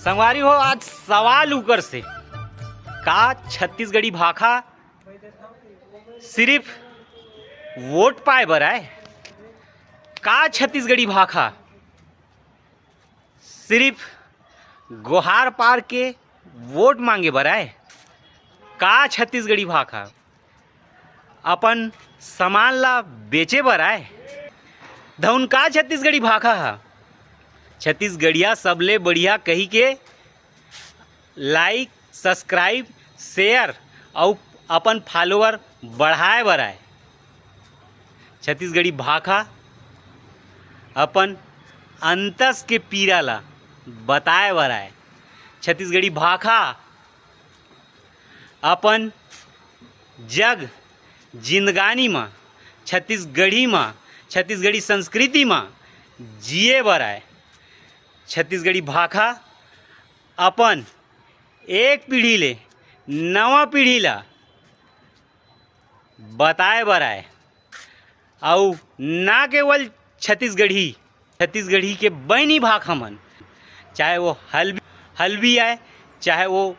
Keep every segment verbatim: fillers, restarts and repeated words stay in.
संगवारी हो, आज सवाल उकर से, का छत्तीसगढ़ी भाखा सिर्फ वोट पाए बर आए? का छत्तीसगढ़ी भाखा सिर्फ गोहार पार के वोट मांगे बर आए? का छत्तीसगढ़ी भाखा अपन सामान ला बेचे बर आए? धुन का छत्तीसगढ़ी भाखा हा छत्तीसगढ़िया सबले बढ़िया कही के like, subscribe, share अउ अपन follower बढ़ाए बर आए। छत्तीसगढ़ी भाखा अपन अंतस के पीरा ला बताए बर आए। छत्तीसगढ़ी भाखा अपन जग जिंदगानी म, छत्तीसगढ़ी म, छत्तीसगढ़ी संस्कृति म जिए बर आए। छत्तीसगढ़ी भाखा अपन एक पीढ़ी ले नवा पीढ़ी ला बताए बर आए। अउ ना केवल छत्तीसगढ़ी, छत्तीसगढ़ी के बइनी भाखा मन, चाहे वो हल्बी, हल्बी आए, चाहे वो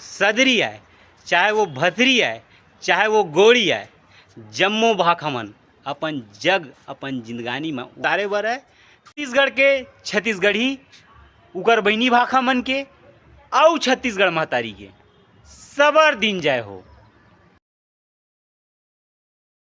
सदरी आए, चाहे वो भथरी आए, चाहे वो गोड़ी आए, जम्मो भाखा मन अपन जग, अपन जिंदगानी म उतारे बर आए। छत्तीसगढ़ के छत्तीसगढ़ी, उकर बहिनी भाखा मन के, अउ छत्तीसगढ़ महतारी के सबर दिन जय हो।